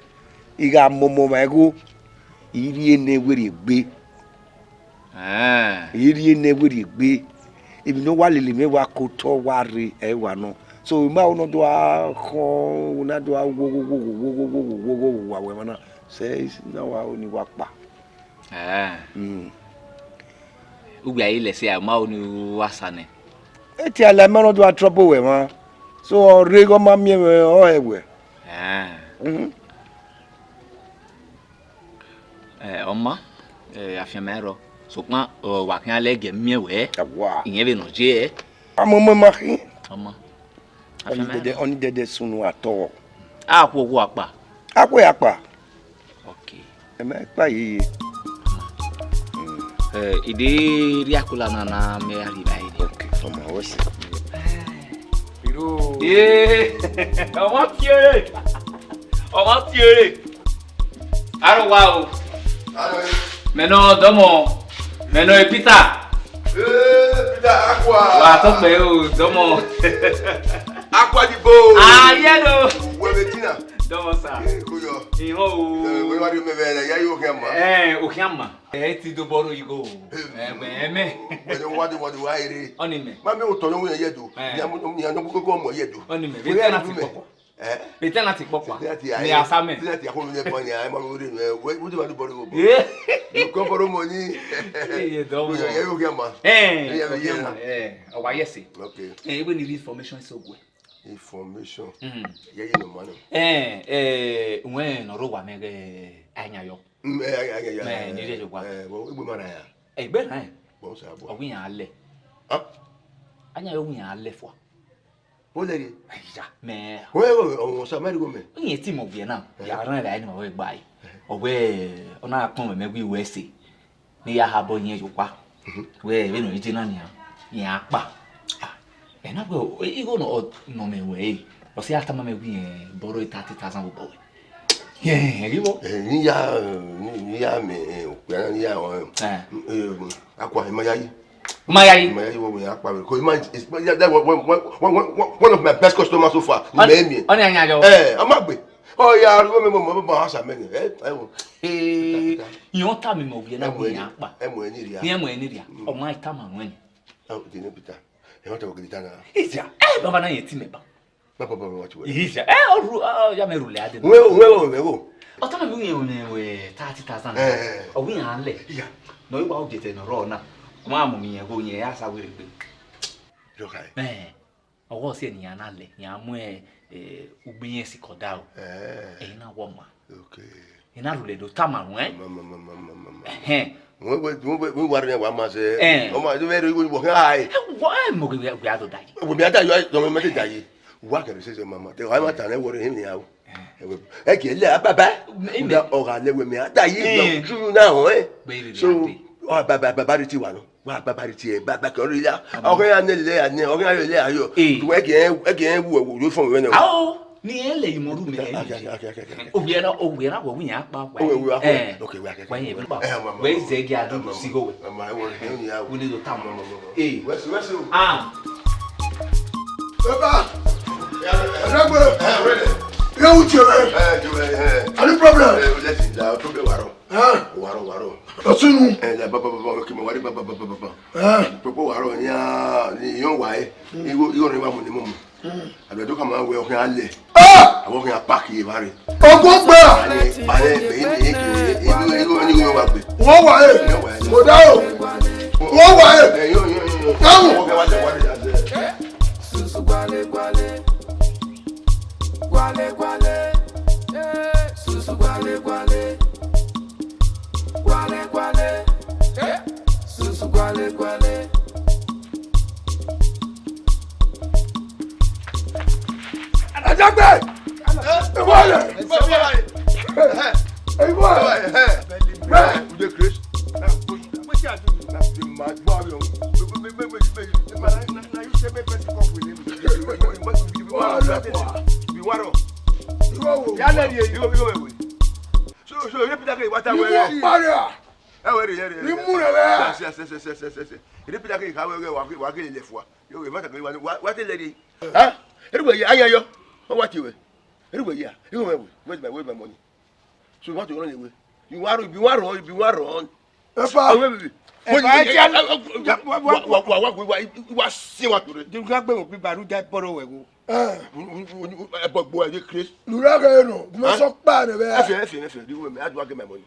I gha mọmọ mwa igho, I rhie nẹ werriegbe. Eh. I rhie nẹ werriegbe. Emwi ne ọ wa lele mwẹ wa ke otọ wa rre ẹ wa nọ. So, ima unu do a khọn, una do a wo, wo, wo, wa wẹ emwa na. Sẹ, na wa ru ni wa kpa. Eh. Mm. Ugbia i lẹ sẹ, a ma ru ni wa sa nẹ. Etia la ma nọ do a trouble wẹ emwa. So, ọ rre ghe ọ ma miẹn mwẹ, ọ hẹ wẹ. Eh. Mhm. Eh, ọ ma, eh, afianma ẹrọ. Sokpan, ọ, wa khian lẹ gie miẹn wẹ. Awa. Iyẹn vbe nọ je ẹ. Amọmọ ma khin. Ọ ma. Afianma ẹrọ. Ọni dẹdẹ, ọni dẹdẹ sunu atọ. A khuo khuo akpa. A khuo akpa. Ok. Ẹ ma kpa yeye. Eh, I de rhie akola na na mẹ a rhie ba ere. Ok. Ọmọ wẹ sẹ. Iro. Ee, ọmọ tiere. Ọmọ tiere. Aro wa o. Aro. Mẹ nọ dọmọ. Mẹ nọ Peter. Ee, Peter Akua. Wa tọkpẹ o, dọmọ. Akua di bo. Ah, yeah, no. Wẹ vbe tina. Dọmọ sa. Ee, ko yọ. Ihọn o. Ee, wẹ wa di mẹ vẹ ya yo khian ma. Eh, o khian ma. Ẹ ti do bọrọ igho. Ẹmẹ, ẹmẹ. Wẹdẹ wadi wadi wa ere. Ọni mẹ. Ma mi otọ nọ wẹ ye do. Eh. Ni amu ni anu koko mo ye do. Ọni mẹ. Wẹ ya Peter na ti mẹ. Kpọkpọ. Eh? Peter na ti kpọkpọ. Peter na ti Ni aye. Assignment. Peter na ti akọ mi bọ ni aye ma wo re mẹ. Wẹ wo ti ma do bọrọ igho bọ. Yeah. Ko bọrọ mo ni. Iye dọmọ. Ko ye yo khian ma. Eh. Iye o ye khian na. Ma. Eh, ọ wa ye se. Okay. Eh, even if information is so good. Information. Mm. Ye ye no ma no. Eh, eh, wẹ nọ rre owa mẹ ghe Ayanyọ. Mm, eh, eh, eh, eh, Mẹ eh, ni rre eh, owa. Eh, well, igbe ma na ya. Egbe na. Bon, sa bo. Ọ wẹ iran lẹ. Ah? Ayanyọ wẹ iran lẹ fua. Wo le re? Aya, mẹ. Wẹ, wẹ, wẹ, ọmọ sa mẹ ri go mẹ. Iye ti mọ wiẹ na. Eh. Ya rhan ra ni ma wẹ gba yi. Ọ wẹ, ọ na kpọn mẹ mẹ ghi wẹ se. Ne I ya ha bọ yẹn ye ọkpa. Mhm. Wẹ vbene ọ ye na nian, iran kpa. Ah, ẹ na wẹ igho nọ nọ mẹ wẹ ẹre, ọ sẹ a tama mẹ wẹ irẹn borrow thirty thousand vbe obọ wẹ. Yẹn ghi vbọ. Eh, ne I ya, ne I ya mẹ, eh, okpia na ne I ya, eh, Eh. eh, Akua, ima yayi. Ma ya yi. Ima yayi wẹ wẹ iran kpa vbe. 'Cause ima, is, yeah, that one, one, one, one, one, one of my best customers so far. Ni Ọ- mẹ miẹn. Ọ ni anya yọ. Eh, ọ ma gbe. Ọ ya ru mẹ mo mo mo asa mẹ ni. Eh, eh, wo. Eh, iran tama mẹ wẹ na Ẹ mu wẹ ẹni, iran kpa. Ẹ mu ẹni ria. Ni ẹ mu ẹni ria. Mm. Ọ ma tama wẹ ni. Ẹ, o de ne Peter. Ẹ ma tama gidi ta na. Ija, eh, baba na yẹn ti mẹ ba. Ba, ba, ba, ba, wa ti wẹ. Ija, eh, ọ ru, ọ ya mẹ rule ade. Wẹ, wẹ, wẹ, wẹ, wẹ. Ọ tama mẹ wẹ, wẹ, wẹ, thirty thousand. Eh, eh, eh. Ọ wẹ iran lẹ. Iya. Nọ, I wa ogiẹtẹ nọ rrọọ na. Ọ ma mu mi yẹn gho yẹn, ya sa wẹ rre gbe. Yọ ka ẹ. Eh. Ọwọ si ẹre ne iran na lẹ, iran mu, eh, ugbe iyẹn sikẹ ọdaro. Eh. Ẹre na wọ ma. Okay. I na rhulẹ do tama ruẹn. Ma, ma, ma, ma, ma, ma, ma. Ẹhẹn. Wẹ, wẹ, wẹ, wẹ, wẹ wa rre wa ma sẹ. Eh. Ọ ma, wẹ rre, wẹ, wẹ, ha, eh. Eh, wọ, eh, mo ghi, wẹ, wẹ a do da yi. Wẹ mi a da yi, ọ ma te da yi. Wa kẹrẹ sẹ, sẹ, ma, ma. Te, ọ ma ta nẹ, wẹ rre, hẹ mi a o. Eh. Ẹ wẹ, ẹ kẹ lẹ, a baba. Ẹ mẹ. Ọ gha lẹ wẹ mi a da yi, Eh. Ju na họn, eh. Gbe rre So, a de. Ọ baba, baba rre ti wa nọ. Wa baba rre tie, baba kẹ ọ rre ya. Amen. Ọghe ya ne lẹ ya ne, ọghe ya lẹ ya yọ. Eh. Wẹ kẹ, ẹ kẹ wu wu yo fọn wẹ nẹ. Ao, ni ẹ lẹ imọ ru mẹ. Okay, okay, okay, okay, okay. Ovbi ẹna, ovbi ẹna wẹ wi yan kpa wa. Oh, wẹ, wẹ, Eh. Okay, wẹ, okay. Wa yan ba. Eh, ma, ma, Wẹ ma, ze gi adu ma, ma, si go wẹ. Ma, ma, ẹ wọ ni ya. Wi ni do ta Ma, ma. ma, ma, ma. Eh. Wẹ si, wẹ si o. Ah. Baba. Ya, ya. Ẹ dagbe. Eh, really? Ye wu tie wẹ. Eh, tie wẹ, eh. Any problem? Eh, let's see, the problem wa rọ. Hẹn? Wa rọ, wa rọ. Ọsunu. Ẹ, la, ba, ba, ba, ba, okay, ma wa re, ba, ba, ba, ba, ba, ba. Hẹn? Popo wa rọ, ni a, ni iran wa ẹ. Mm. Igho, igho ne wa mu ni mu mu. Mm. Àbí ẹjọ́ ká máa wẹ ọkàn alẹ̀. Ah! Àwọn ọkàn apáàkì yìí bá rè. Ọgbọ́n gbà. Bàrẹ̀, bàrẹ̀, bẹ̀yìn ni èkì, inú, inú, inú, inú wa gbé. Wọ́n wà ẹ̀. Inú wa ẹ̀. Kò dá o. Wọ́n wà ẹ̀. Ẹ, yóò, yóò, yóò, yóò. Dáhùn. Ọkàn wa lẹ̀ wá rè, àti ẹ. Susu gwale gwale. Gwale gwale. Eh, susu gwale gwale. Gwale gwale. Eh, susu gwale gwale. Ajagbe! Ìwọ lẹ! Ìwọ lẹ! Ìwọ lẹ! Ude Chris. Wetin I do you? Na the man. Why you? Why you say make person come with him? Why you? Why you? Ìwọ wo? Ya lẹ ri eyi. Ìwọ, ìwọ, ìwọ. So, so, you repeat that again. What I wear? Ìwọ pariwo. Ẹ wẹ rẹ, ẹ rẹ, ẹ rẹ. Ni mu rẹ wẹ. Yes, yes, yes. You repeat that again. How we wa, wa ke le fua. Yo, we mata ke wa, wa, wa te le ri. Ha? Eri we ya, aya yo. What you we? Eri we ya. You we, where's my, where's my money? So what you run away? You want, you want run, you want run. Epa. Awe, awe, awe. Epa, ẹ jẹ́ wa, wa, wa, wa, wa, wa, wa, wa, wa, see what you do. Di nga gbe mo bi baru da bọrọ wẹ wo. Eh. Ẹ bọ gbo ẹ Chris. Lura ke no, mo sọ pa ne be. Ẹ fẹ, ẹ fẹ, ẹ fẹ. Do you want me? How do I get my money?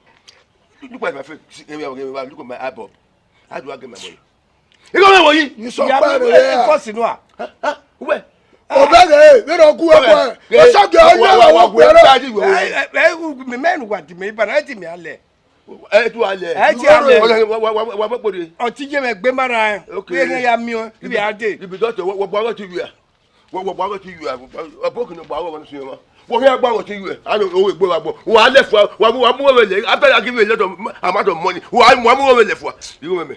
Look at my face. See, give me, give me, look at my eyeball. How do I get my money? You go away, you. You sọ pa ne be. First, you know. Huh? Huh? Where? Obere, we don't go up. O sọ ge, o ye wa, wa, wa, wa. Ẹ, ẹ, ẹ, mi mẹ nu wa di mi, ba na di mi alẹ. Ẹ tu alẹ. Ẹ ti alẹ. Wa, wa, wa, wa, wa, wa, wa. Ọtí jẹ mẹ gbé mara ẹ. Okay. Bí ẹni ya mi o, ibi adé. Ibi dọ́tọ̀, wa, wa, wa, wa, ti wia. Wa, wa, wa, wa, ti wia. Wa, wa, bókì ni wa, wa, wa, ti wia. Wa, wa, wa, wa, ti wia. A lo, o, gbé wa bọ̀. Wa lẹ fua, wa, wa, mú wẹlẹ. After I give you a lot of mo-, amount of money. Wa, wa, mú wẹlẹ fua. You remember?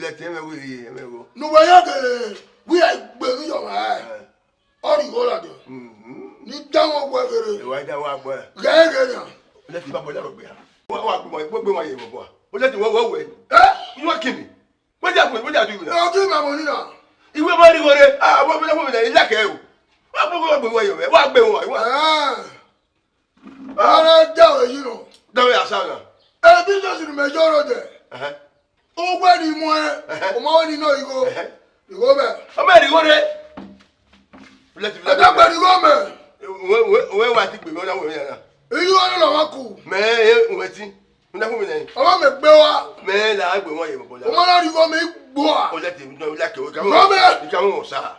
Lẹtin ẹmwẹ wẹ, ẹmwẹ wẹ. Ne uwẹ ya gele, wẹ ya gbe emwi yọ mwa. Eh. Ọ rhie igho ladian. Mhm. Ne I danmwẹ wẹ ghere. Ẹ wa danmwẹ wẹ. Ghẹ ghe nian. Lẹtin ba bọ ya rọ gbe ha. Wa, wa gbe wa, gbe wa ye bọ bọ. O Lẹtin wẹ, wẹ, wẹ. Eh? You wan kill me? Wetin happen? Wetin I do you now? Ọ ghi ma mọ ni na. Iwe ma rhie igho rre. Ah, wẹ, wẹ, wẹ, I like ẹ o. Wa gbe, wa gbe wa ye, wa gbe wa, wa. Eh. Ọna da wẹ yi nọ. Da wẹ ya sa na. Ẹ business ni mẹ yọ rọ dẹ. Ẹhẹn. Uwẹ ni mu ẹ, Ẹhẹn. U ma wẹ ni nọ igho. Ẹhẹn. Igho mẹ. Ọ mẹ rhie igho rre. Lẹtin, Ẹ da gbe igho mẹ. Wẹ, wẹ, wẹ wa ti gbe mẹ, ọ na wẹ mẹ ya na. Igho rre lọ wa ku. Mẹ, ẹ, wẹ ti. Ọ na wẹ mẹ na. Ọ ma mẹ gbe wa. Mẹ la gbe wa ye bọ bọ la. U ma na rhie igho mẹ igbo a. O Lẹtin, no, like, o ka Igho mẹ. I ka mọ sa.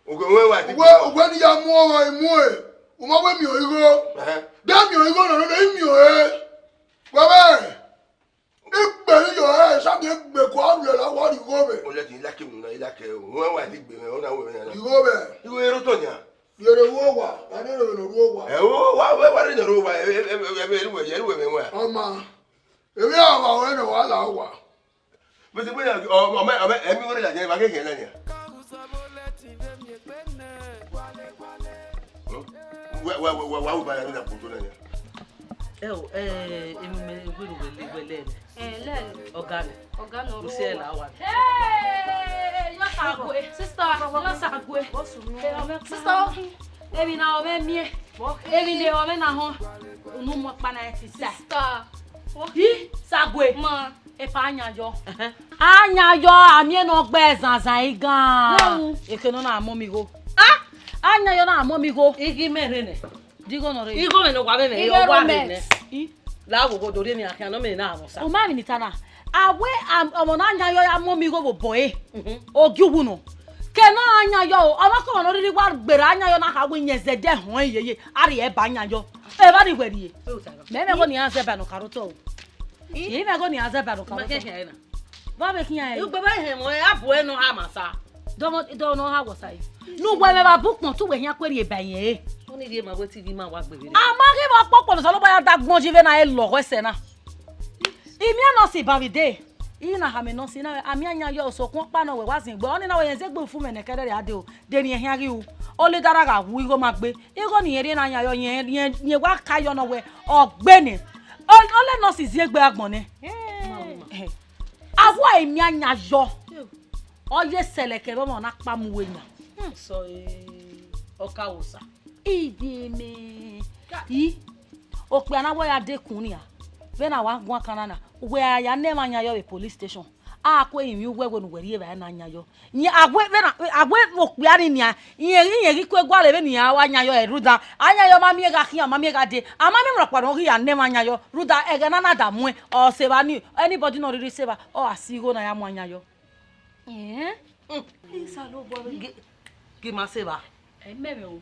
Oge wẹ wa ti Uwẹ, uwẹ ni ya mu ọmwa imu ẹ, u ma wẹ miẹn igho. Ẹhẹn. De miẹn igho nọ, nọ, I miẹn ọre. Wẹ mẹ, I gbe ni yọ ẹ, sa miẹn gbe kua rhuẹ la, wa rhie igho mẹ. O Lẹtin, I like you, I like you. Wẹ wa ti gbe mẹ, ọ na wẹ mẹ na. Igho mẹ. Igho ero tọ nia. Yẹrẹ wo wa, wa ne ero ro wa. Ẹ o, wa, wa, wa rhie ro wa, ẹ, ẹ, ẹ, ẹ, ẹ, ẹ, ẹ, ẹ, ẹ, ẹ, ẹ, ẹ, Ọma, emwi a wa ọre nọ wa la wa. Vbe te wẹ ya, ọ, ọ, mẹ, ọ, mẹ, ẹmwẹ igho rre ladian, evba kẹkẹ na nia. Wẹ, wẹ, wẹ, wẹ, wa wu ba ya na kpoto na nia. Ẹ o, ẹ, emwi mẹ wẹ ne uwẹ le, wẹ le nẹ. Ẹ, lẹ. Ọga nẹ. Ọga nọ rre. Usi ẹ la wa. Hey, yọ sa gue. Sister, yọ sa gue. Sister, emwi na ọ mwẹ miẹn. Emwi ne ọ mwẹ na họn. Unu mu ọkpa na ẹtin sa. Sister. Hi, sa gue. Ma. Epa ayan yọ. Ayan yọ, a miẹn ne ọ gbe zanzan igan. Wẹwu. Eke nọ na mọ mi igho. Ah! Ayan yọ na mọ mi igho. Ighi mẹ rre nẹ. Digho nọ rre. Igho mẹ ne ọ wa vbe mẹ, Igho ọ wa rre Romex. Nẹ. I? La wo wo do rre ni akhian nọ mẹ na mọ sa. U ma emwi ne I ta na. A wẹ, a, ọmọ na ayan yọ ya mọ mi igho vbe obọ ẹre. Mhm. Ogie uwu nọ. Ke nọ ayan yọ o, ọmwa kọmwa ne ọ rhirhi wa gberra ayan yọ na kha wẹ iyẹn zẹdẹ họn yeye, a rhie ba ayan yọ. Evba ni wẹ rhie. Mẹ mwẹ igho ne iran zẹ ba ne ọ kha rre otọ o. I? Mẹ igho ne iran zẹ ba ne ọ kha rre otọ. Vbọ vbe khian ẹre? Ugbẹn vbe hẹn mọ, a bu ẹre nọ ha ma sa. Dọmọ, dọmọ nọ ha wọ sa yi. Ne uwẹ mwẹ vbe bukpọn, te uwẹ khian ku erriọ ba irẹn re. Ọni rhie ma wẹ te I ghi ma wa gbe vberriọ. A ma ghi vbe ọkpọkpọ ne Osanobua ya da gbọn yi vbe na e lọghọ ẹsẹ na. I miẹn nọsi ba vbe dee, I na khama nọsi na, a miẹn ayan yọ, sokpan ọkpa nọ wẹ wa zin egbe, ọni na wẹ rẹn zẹ egbe ufumwẹ nẹ kẹrẹrẹ a dee o, de ne irẹn khian ghi ru, ọ le da ra gha wu igho ma gbe, igho ne irẹn rhie ne ayan yọ, rẹn, rẹn, rẹn wa ka yọ nọ wẹ, ọ gbe nẹ, ọ, ọ le nọsi zin egbe agbọn nẹ. Ẹhẹn. A wa miẹn ayan yọ, ọ ye sẹlẹ kẹ vbe ọmọ na kpa mu uwu eyan. Hmm, sorry. Ọkawosa. Ivie mẹ. I, okpia na wẹ ya dekun nia. Vbene a wa guan kan na na, wẹ a ya ne emwa yan yọ vbe police station. A ku emwi uwẹ wẹ ne uwẹ rhie evbare na yan yọ. Yan, a wẹ vbene, a wẹ okpia ni nia, irẹn, irẹn ghi ku eguale vbene iran wa yan yọ rhunmwuda. A yan yọ ma miẹn gha khian, ma miẹn gha dee. A ma miẹn emwa ọkpa ne ọ ghi ya ne emwa yan yọ. Rhunmwuda ẹghẹ na na da muẹn, ọ sẹ evba ni, anybody ne ọ rhirhi sẹ evba, ọ gha si igho ne a ya mu yan yọ. Ẹn? Isalobua vbe gie, gie ima sẹ evba. Ẹmẹmwẹ o,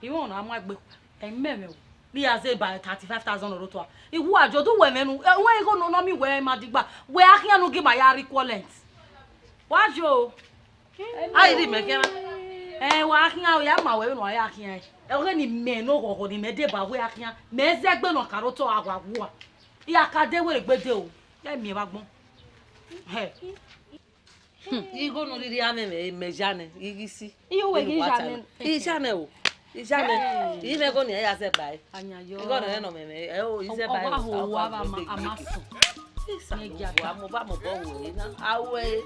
I mwẹ ọna mu egbe, ẹmẹmwẹ o. Ne I ya zẹ ba thirty five thousand naira otọ a. I wu ajo du wẹ mwẹ nu, ẹ, wẹ igho nọ nọ mi wẹ ma digba. Wẹ a khian nu gie ima ya rre equivalent. Wa yo o. A i rri mẹ khian na. Ẹ, wa khian o, ya ma wẹ vbene uwa ya khian. Ẹ, ọghe ne imẹ ne oghọghọ ne imẹ deba wẹ a khian. Mẹ zẹ egbe nọ ka rre otọ a wa wu a. I ya ka de wẹ egbe de o. Ya miẹn vbe agbọn. Hẹ. Igho ne u rhirhi a mwẹ mwẹ, mẹ ya nẹ, I ghi si. Iye uwẹ ghi ya nẹ. I ya nẹ o. I ya nẹ. I mwẹ igho ne iran ya zẹ ba ẹre. Ayan yọ. Igho ne ọ mwẹ mwẹ, ẹ o, I zẹ ba ẹre. Ọ wa ho wa ba ma, a ma sọn. Isalobua, mo ba mobọ ru ẹre na. A wẹ,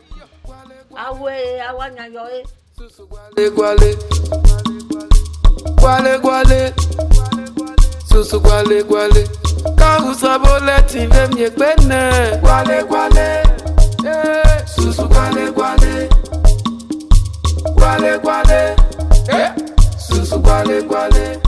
a wẹ, a wa yan yọ ẹre. Guale guale, guale guale, susu guale guale. Ka Hausa bulletin vbe miẹn egbe nẹ. Guale guale, eh, susu guale guale. Guale guale, eh, susu guale guale.